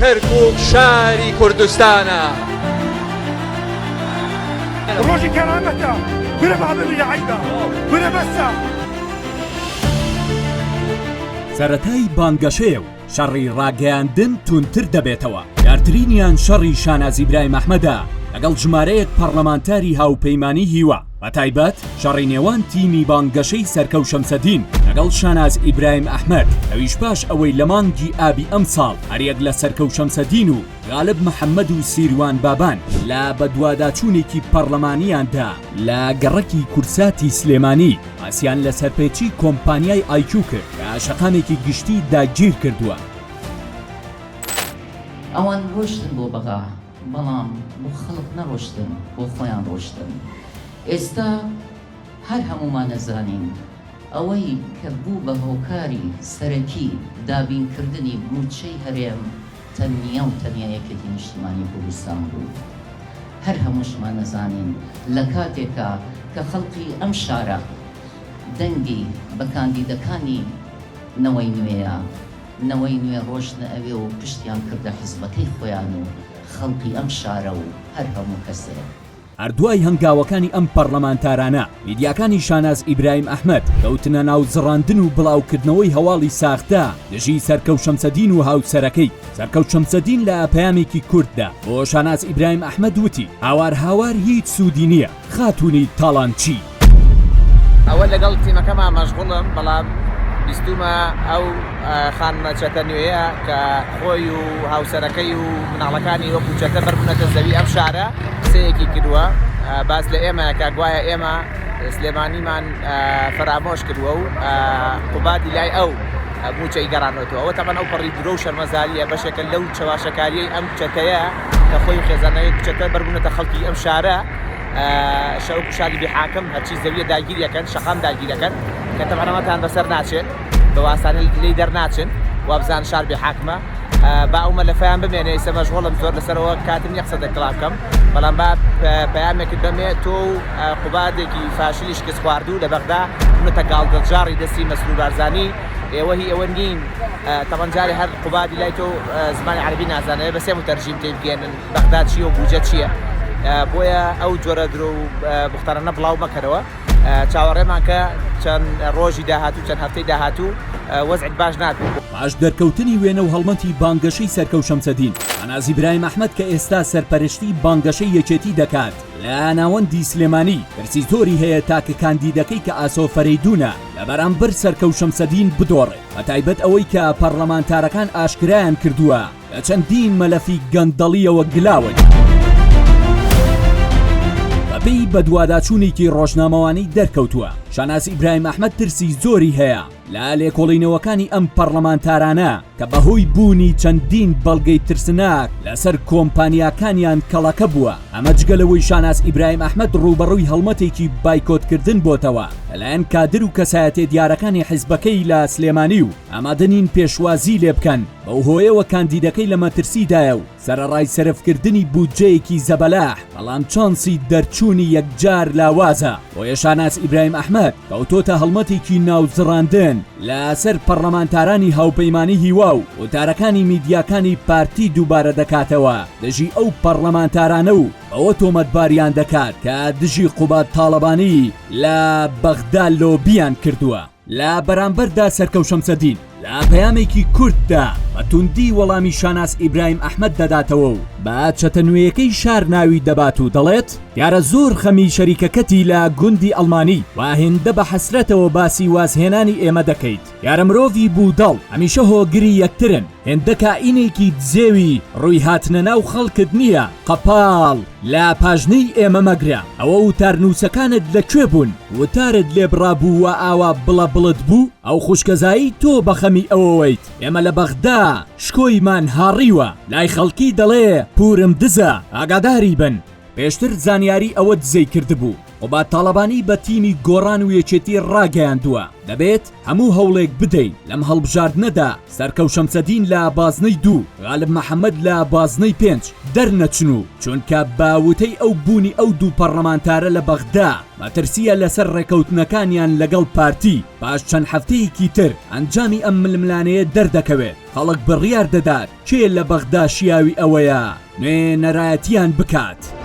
کەرکوک شاری کوردستانە. ڕۆژی کەرامەتە کورە با بمرە عەیبە کورە بەسە. سەرەتای بانگەشەیە و شەڕی ڕاگەیاندن توندتر دەبێتەوە، دیارترینیان شەڕی شاناز ئیبراهیم ئەحمەدە لەگەڵ ژمارەیەک پەڕلەمانتاری هاوپەیمانی هیوا، بەتایبەت شەڕی نێوان تیمی بانگەشەی سەرکەو شەمسەدین لەگەڵ شاناز ئیبراهیم ئەحمەد، ئەویش پاش ئەوەی لە مانگی ئابی ئەمساڵ هەریەک لە سەرکەو شەمسەدین و غالب محەمەد و سیروان بابان لە بەدواداچوونێکی پەڕلەمانیاندا لە گەڕەکی کورساتی سلێمانی باسیان لە سەرپێچی کۆمپانیای ئایکیو کرد کە شەقامێکی گشتی داگیرکردووە. ئەوان ڕۆشتن بۆ بەغا بەڵام بۆ خەڵک نەڕۆشتن بۆ خۆیان ڕۆشتن ئێستا هەر هەموومان ئەزانین ئەوەی کە بوو بە هۆکاری سەرەکی دابین کردنی بودچەی هەرێم تەنیا و تەنیا یەکێتی نیشتیمانی کوردستان بوو هەر هەمووشمان ئەزانین لە کاتێکا کە خەڵکی ئەم شارە دەنگی بە کاندیدەکانی نەوەی نوێیە نەوەی نوێ ڕۆشتنە ئەوێ و پشتیان کردە حزبەکەی خۆیان و خەڵکی ئەم شارە و هەر هەموو کەسێ. هەر دوای هەنگاوەکانی ئەم پەڕلەمانتارانە، میدیاکانی شاناز ئیبراهیم ئەحمەد کەوتنە ناو زڕاندن و بڵاوکردنەوەی هەواڵی ساختە دژی سەرکەوت شەمسەدین و هاوسەرەکەی. سەرکەوت شەمسەدین لە پەیامێکی کورتدا بۆ شاناز ئیبراهیم ئەحمەد وتی، هاوار هاوار هیچ سوودی نییە. خاتوونی تاڵانچی. ئەوە لەگەڵ تیمەکەما مەشغوڵم بەڵام بیستومە ئەو خانمە چەتە نوێیە کە خۆی و هاوسەرەکەی و مناڵەکانی وەکو چەتە بەربوونەتە زەوی ئەم شارە قسەیەکی کردووە باس لە ئێمە کە گوایە ئێمە سلێمانیمان فەرامۆش کردووە و قوبادی لای ئەو موچەی گەڕانەوەتەوە ئەوە تەبەن ئەو پەڕی درۆ و شەرمەزاریە بەشێکە لەو چەواشەکاریەی ئەم چەتەیە کە خۆی و خێزانەکەی کچەکە بەربوونەتە خەڵکی ئەم شارە شەوەکو شاری بێ حاکم هەرچی زەویە داگیر ئەکەن شەقام داگیر ئەکەن کە تەبعەن ئەمەتان بەسەر ناچێت بە واسانە لێی دەرناچن وابزان شار بێ حاکمە با ئەو مەلەفیان بمێنێ ئیسە مەشغوڵم زۆر لەسەرەوە کاتم نیە قسە دەکڵا بکەم بەڵام با پەیامێکت بەمێ تۆ و قوبادێکی فاشلی شکست خواردوو لە بەغدا بونەتە گاڵتەجاڕی دەستی مەسرور بارزانی ئێوە هی ئەوە نین تەبعەن جارێ هەر قوبادی لای تۆ زمانی عەرەبی نازانێ بە سێ موتەرجیم تێی بگەیەنن بەغدا چییە و بوجە چییە بۆیە ئەو جۆرە درۆ و بوختانانە بڵاو مەکەرەوە چاوەڕێمان کە چەند ڕۆژی داهاتوو چەند هەفتەی داهاتوو وەزعت باش نابێت. پاش دەرکەوتنی وێنە و هەڵمەتی بانگەشەی سەرکەوت شەمسەدین، شاناز ئیبراهیم ئەحمەد کە ئێستا سەرپەرشتی بانگەشەی یەکێتی دەکات لە ناوەندی سلێمانی، ترسی زۆری هەیە تاکە کاندیدەکەی کە ئاسۆ فەرەیدونە لە بەرامبەر سەرکەوت شەمسەدین بدۆڕێت، بەتایبەت ئەوەی کە پەڕلەمانتارەکان ئاشکرایان کردووە لە چەندین مەلەفی گەندەڵیەوە گلاون. بەپێی بەدواداچوونێکی ڕۆژنامەوانی دەرکەوتووە، شاناز ئیبراهیم ئەحمەد ترسی زۆری هەیە لە لێکۆڵینەوەکانی ئەم پەڕلەمانتارانە کە بەهۆی بوونی چەندین بەڵگەی ترسناک لەسەر کۆمپانیاکانیان کەڵەکە بووە، ئەمە جگە لەوەی شاناز ئیبراهیم ئەحمەد ڕووبەڕووی هەڵمەتێکی بایکۆتکردن بۆتەوە لەلایەن کادر و کەسایەتیە دیارەکانی حیزبەکەی لە سلێمانی و ئامادە نین پێشوازی لێبکەن، بەو هۆیەوە کاندیدەکەی لە مەترسیدایە و سەرەڕای سەرفکردنی بودجەیەکی زەبەلاح، بەڵام چانسی دەرچوونی یەکجار لاوازە، بۆیە شاناز ئیبراهیم ئەحمەد کەوتۆتە هەڵمەتێکی ناوزڕاندن لەسەر پەڕلەمانتارانی هاوپەیمانی هیوا و وتارەکانی میدیاکانی پارتی دووبارە دەکاتەوە دژی ئەو پەڕلەمانتارانە و بەوە تۆمەتباریان دەکات کە دژی قوباد تاڵەبانی لە بەغدا لۆبییان کردووە. لە بەرامبەردا سەرکەوت شەمسەدین لە پەیامێکی کورتدا بە توندی وەڵامی شاناز ئیبراهیم ئەحمەد دەداتەوە و بە چەتە نوێیەکەی شار ناوی دەبات و دەڵێت، دیارە زۆر خەمی شەریکەکەتی لە گوندی ئەڵمانی و هێندە بە حەسرەتەوە باسی وازهێنانی ئێمە دەکەیت، دیارە مرۆڤی بوودەڵ هەمیشە هۆگری یەکترن، هێندە کائینێکی دزێوی ڕووی هاتنە ناو خەڵکت نییە، قەپاڵ لە پاژنەی ئێمە مەگرە، ئەوە وتارنووسەکانت لە کوێ بوون وتارت لێ بڕابوو و ئاوا بڵە بڵت بوو؟ ئەو خوشکەزای تۆ بە خەمی ئەوەوەیت ئێمە لە بەغدا شکۆیمان هاڕیوە، لای خەڵکی دەڵێ پوورم دزە، ئاگاداری بن. پێشتر زانیاری ئەوە دزەی کردبوو. قوباد تاڵەبانی بە تیمی گۆڕان و یەکێتی ڕاگەیاندووە، دەبێت هەموو هەوڵێک بدەین لەم هەڵبژاردنەدا سەرکەو شەمسەدین لە بازنەی دوو، غالب محەمەد لە بازنەی پێنج دەرنەچن و چونکە بە وتەی ئەو بوونی ئەو دوو پەڕلەمانتارە لە بەغدا مەترسییە لەسەر ڕێکەوتنەکانیان لەگەڵ پارتی، پاش چەند هەفتەیەکی تر ئەنجامی ئەم ململانێیە دەردەکەوێت، خەڵک بڕیار دەدات کێ لە بەغدا شیاوی ئەوەیە نوێنەرایەتیان بکات.